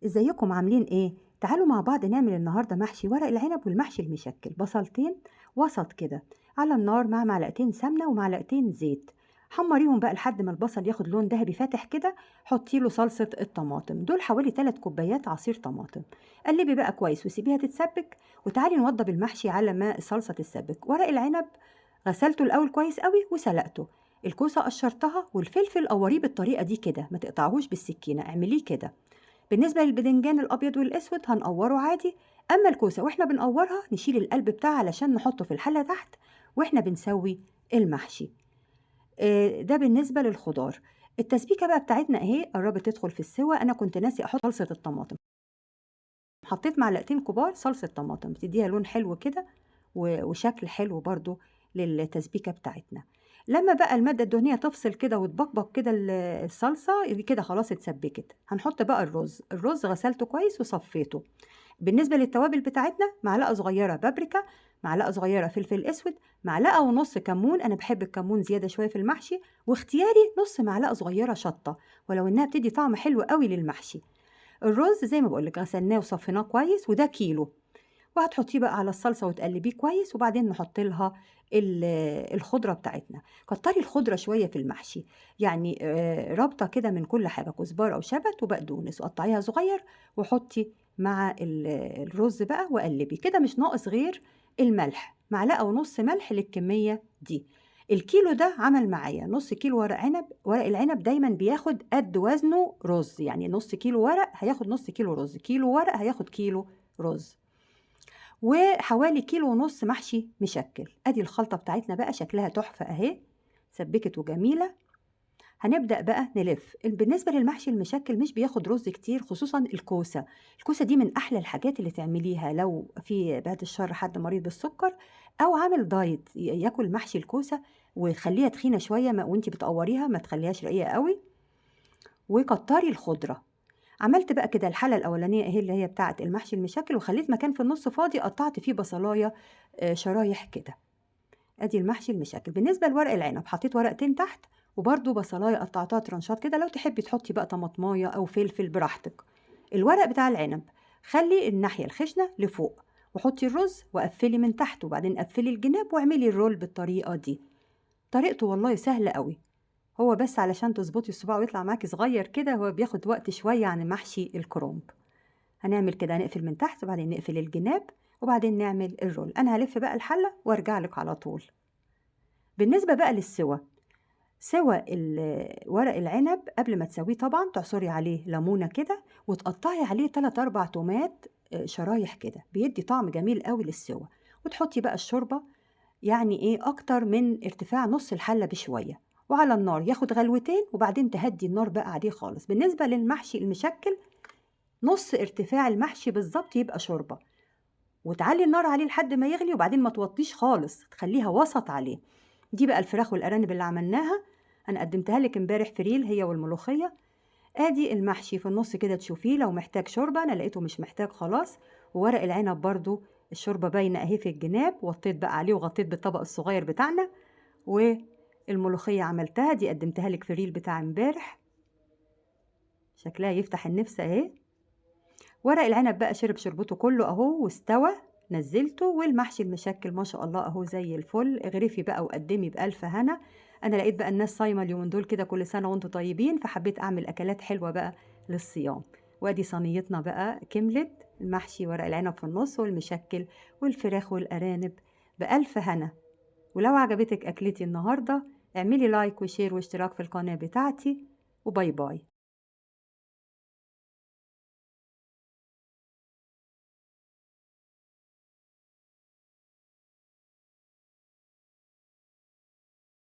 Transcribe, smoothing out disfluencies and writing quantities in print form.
ازيكم عاملين ايه؟ تعالوا مع بعض نعمل النهارده محشي ورق العنب والمحشي المشكل. بصلتين وسط كده على النار مع معلقتين سمنه ومعلقتين زيت، حمريهم بقى لحد ما البصل ياخد لون ذهبي فاتح كده. حطي له صلصه الطماطم، دول حوالي 3 كوبايات عصير طماطم. قلبي بقى كويس وسيبيها تتسبك، وتعالي نوضب المحشي على ما الصلصه تتسبك. ورق العنب غسلته الاول كويس قوي وسلقته، الكوسه قشرتها، والفلفل قوريه بالطريقة دي كده، ما تقطعهوش بالسكينة، اعمليه كده. بالنسبة للبدنجان الأبيض والأسود هنقوره عادي، أما الكوسة وإحنا بنقورها نشيل القلب بتاعها علشان نحطه في الحلة تحت وإحنا بنسوي المحشي. ده بالنسبة للخضار. التسبيكة بقى بتاعتنا أهي قربت تدخل في السوى. أنا كنت ناسي أحط صلصة الطماطم، حطيت معلقتين كبار صلصة طماطم بتديها لون حلو كده وشكل حلو برضو للتسبيكة بتاعتنا. لما بقى المادة الدهنية تفصل كده وتبقبق كده الصلصة كده خلاص اتسبكت. هنحط بقى الرز. الرز غسلته كويس وصفيته. بالنسبة للتوابل بتاعتنا، معلقة صغيرة بابريكا، معلقة صغيرة فلفل اسود، معلقة ونص كمون، انا بحب الكمون زيادة شوية في المحشي، واختياري نص معلقة صغيرة شطة، ولو انها بتدي طعم حلو قوي للمحشي. الرز زي ما بقولك غسلناه وصفيناه كويس، وده كيلو، وهتحطيه بقى على الصلصة وتقلبيه كويس، وبعدين نحط لها الخضرة بتاعتنا. كتري الخضرة شوية في المحشي، رابطة كده من كل حاجة، كزبرة أو شبت وبقدونس، وقطعيها صغير وحطي مع الرز بقى وقلبي كده. مش ناقص غير الملح، معلقة ونص ملح للكمية دي. الكيلو ده عمل معايا نص كيلو ورق عنب. ورق العنب دايما بياخد قد وزنه رز، يعني نص كيلو ورق هياخد نص كيلو رز، كيلو ورق هياخد كيلو رز، وحوالي كيلو ونص محشي مشكل. ادي الخلطة بتاعتنا بقى شكلها تحفة اهي، سبكت وجميلة. هنبدأ بقى نلف. بالنسبة للمحشي المشكل مش بياخد رز كتير، خصوصا الكوسة. الكوسة دي من أحلى الحاجات اللي تعمليها لو في بعد الشر حد مريض بالسكر أو عامل دايت، ياكل محشي الكوسة وخليها تخينة شوية وانتي بتقوريها، ما تخليهاش رقيقة قوي، وكتري الخضرة. عملت بقى كده الحلة الأولانية اهي اللي هي بتاعة المحشي المشكل، وخليت مكان في النص فاضي قطعت فيه بصلاية، شرايح كده. ادي المحشي المشكل. بالنسبة لورق العنب حطيت ورقتين تحت، وبرده بصلاية قطعتها ترانشات كده، لو تحبي تحطي بقى طماطماية أو فلفل براحتك. الورق بتاع العنب خلي الناحية الخشنة لفوق، وحطي الرز وقفلي من تحت، وبعدين قفلي الجناب واعملي الرول بالطريقة دي. طريقته والله سهلة قوي، هو بس علشان تظبطي الصباع ويطلع معاكي صغير كده هو بياخد وقت شوية عن محشي الكرنب. هنعمل كده، هنقفل من تحت وبعدين نقفل الجناب وبعدين نعمل الرول. أنا هلف بقى الحلة وارجع لك على طول. بالنسبة بقى للسوى، سوى ورق العنب قبل ما تسويه طبعا تعصري عليه ليمونة كده، وتقطعي عليه 3-4 تومات، شرايح كده، بيدي طعم جميل قوي للسوى. وتحطي بقى الشوربة أكتر من ارتفاع نص الحلة بشوية، وعلى النار ياخد غلوتين وبعدين تهدي النار بقى عليه خالص. بالنسبة للمحشي المشكل نص ارتفاع المحشي بالظبط يبقى شوربة، وتعلي النار عليه لحد ما يغلي، وبعدين ما توطيش خالص، تخليها وسط عليه. دي بقى الفراخ والأرانب اللي عملناها، أنا قدمتها لك امبارح في ريل هي والملوخية. ادي المحشي في النص كده تشوفيه لو محتاج شوربة، أنا لقيته مش محتاج خلاص. وورق العنب برضو الشوربة باينة أهي في الجناب، وطيت بقى عليه وغطيت بالطبق الصغير بتاعنا. والملوخية عملتها دي قدمتها لك في ريل بتاع امبارح، شكلها يفتح النفس اهي. ورق العنب بقى شرب شربته كله اهو واستوى، نزلته. والمحشي المشكل ما شاء الله اهو زي الفل. اغرفي بقى وقدمي بألف هنا. انا لقيت بقى الناس صايمة اليومين دول كده، كل سنة وانتم طيبين، فحبيت اعمل اكلات حلوة بقى للصيام. وادي صينيتنا بقى كملت، المحشي ورق العنب في النص والمشكل والفراخ والارانب بألف هنا. ولو عجبتك اكلتي النهارده اعملي like و share واشتراك في القناة بتاعتي، و bye bye.